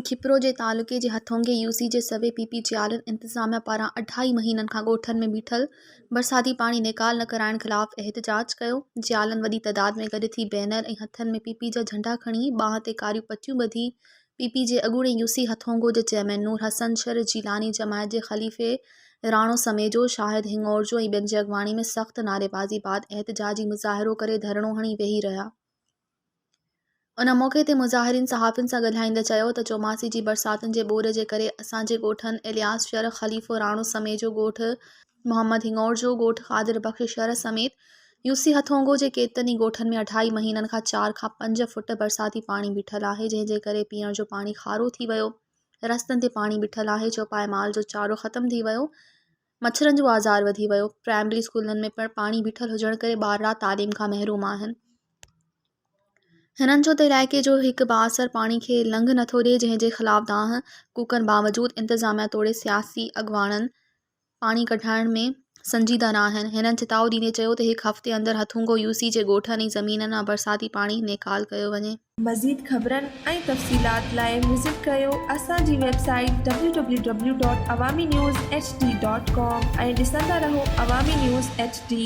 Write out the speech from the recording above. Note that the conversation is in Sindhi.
کپرو جي تعلقي جي هٿونگي يو سي جي سوين پي پي جيالن انتظاميا پاران اڍائي مهينن کان ڳوٺن ۾ بيٺل برساتي پاڻي نيڪال نه ڪرائڻ خلاف احتجاج ڪيو. جيالن وڏي تعداد ۾ گڏ ٿي بينر ۽ هٿن ۾ پي پي جا جهنڊا کڻي ٻانهن تي ڪاريون پٽيون ٻڌي پي پي جي اڳوڻي يو سي هٿونگو جي چيئرمين نور حسن شر، جيلاني جماعت جي خليفي راڻو سميجو، شاهد هڱورجو ۽ ٻين جي اڳواڻي ۾ سخت نعريبازي بعد احتجاجي مظاهرو ڪري ڌرڻو هڻي ويهي رهيا. ان موقعي تي مظاهرين صحافين سان ڳالهائيندي چيو ته چوماسي جي برساتن جي ٻوڏ جي ڪري اسان جي ڳوٺن الياس شھر، خليفو راڻو سميجو ڳوٺ، محمد هڱورجو ڳوٺ، قادر بخش شھر سميت يوسي هٿونگو جي ڪيترن ئي ڳوٺن ۾ اڍائي مهينن کان چار کان پنج فوٽ برساتي پاڻي بيٺل آهي جنهن جي ڪري پيئڻ جو پاڻي کارو ٿي ويو، رستن تي پاڻي بيٺل آهي، چوپائي مال جو چارو ختم ٿي ويو، مڇرن جو آزار وڌي ويو، پرائمري اسڪولن ۾ پڻ پاڻي بيٺل هجڻ ڪري ٻارڙا تعليم کان محروم آهن. هنن چيو ته علائقي جو هڪ بااثر پاڻي کي لنگهه نٿو ڏئي جنهن جي خلاف دانهن ڪوڪن باوجود انتظاميا توڙي سياسي اڳواڻن پاڻي ڪڍرائڻ ۾ سنجيده ناهن. هنن چتاء ڏيندي چيو ته هڪ هفتي اندر هٿونگو يو سي جي ڳوٺن ۽ زمينن مان برساتي پاڻي نيڪال ڪيو وڃي. مزيد خبرن ۽ تفصيلات لاء وزٽ ڪريو اسان جي website W W W dot Awami news H D dot com ۽ ڏسندا رهو عوامي نيوز ايڇ ڊي.